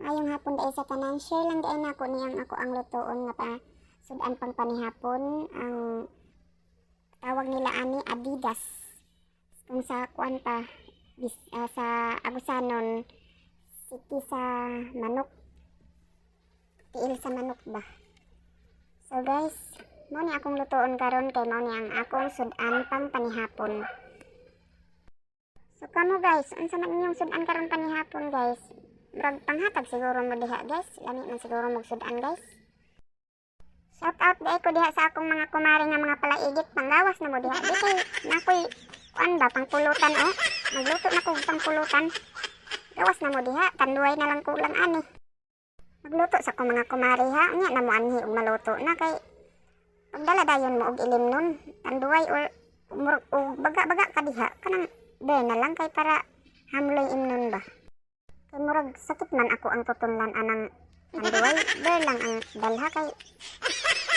Maayong hapon diay sa tanan. Share lang diay nako niyang ako ang lutoon nga pa sudan pang panihapon. Ang tawag nila ani Adidas. Kung sa kuan pa sa Agusanon, siki sa manok, tiil sa manok ba. So guys, mao ni akong lutoon karon kay mao ni ang akong sudan pang panihapon. So kamo guys, unsa man inyong sudan karon panihapon, guys? Murag panghatag siguro mo diha, guys. Lami man siguro mo sudan, guys. Shout out diay ko diha sa akong mga kumare nga mga palaigit, panggawas na mo diha. Di kay nakoy kuan ba, pangpulutan oh. Magluto na ko pangpulutan. Gawas na mo diha, tanduay na lang kulang ani. Magluto sa akong mga kumare ha, unya na mo anhi og maluto na kay pagdala dayon mo og ilim nun, tanduay or murag og baga-baga ka diha kanang beer na lang kay para hamloy imnon ba. Kay murag sakit man ako ang tutunlan anang tanduay, beer lang ang dalha kay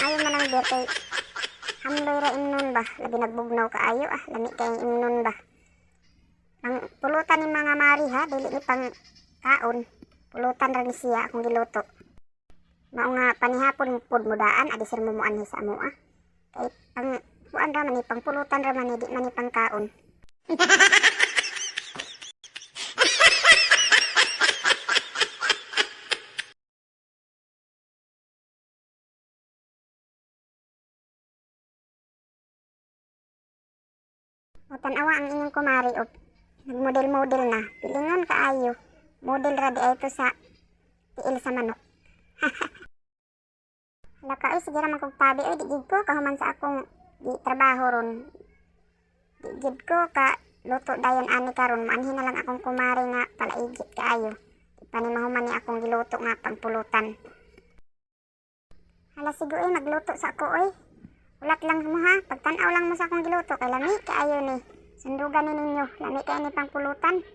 ayo man ang beer kay hamloy ra imnon ba, labi nagbugnaw kaayo ah, lami kay imnon ba. Ang pulutan ni mga mari ha, dili ni pang kaon. Pulutan ra ni siya akong giluto. Mao nga panihapon pud mo daan adi sir mo moanhi sa amo ah. Kay pang kuan ra man ni, pangpulutan ra man ni, di man ni pangkaon. O tan-awa ang inyong kumari o nagmodel-model na. Pilingon kaayo. Model ra di ay to sa tiil sa manok. Hala ka oy, sige ra man kog tabi oy, di gid ko kahuman sa akong di trabaho ron. Di gid ko ka luto dayon ani karon, maanhi na lang akong kumari nga palaigit kaayo. Di pa ni mahuman ni akong giluto nga pangpulutan. Hala sigo oy, magluto sa ako oy. Ulat lang mo ha, pagtan-aw lang mo sa akong giluto kay lami kaayo ni. Sundugan ni ninyo, lami kay ni pangpulutan.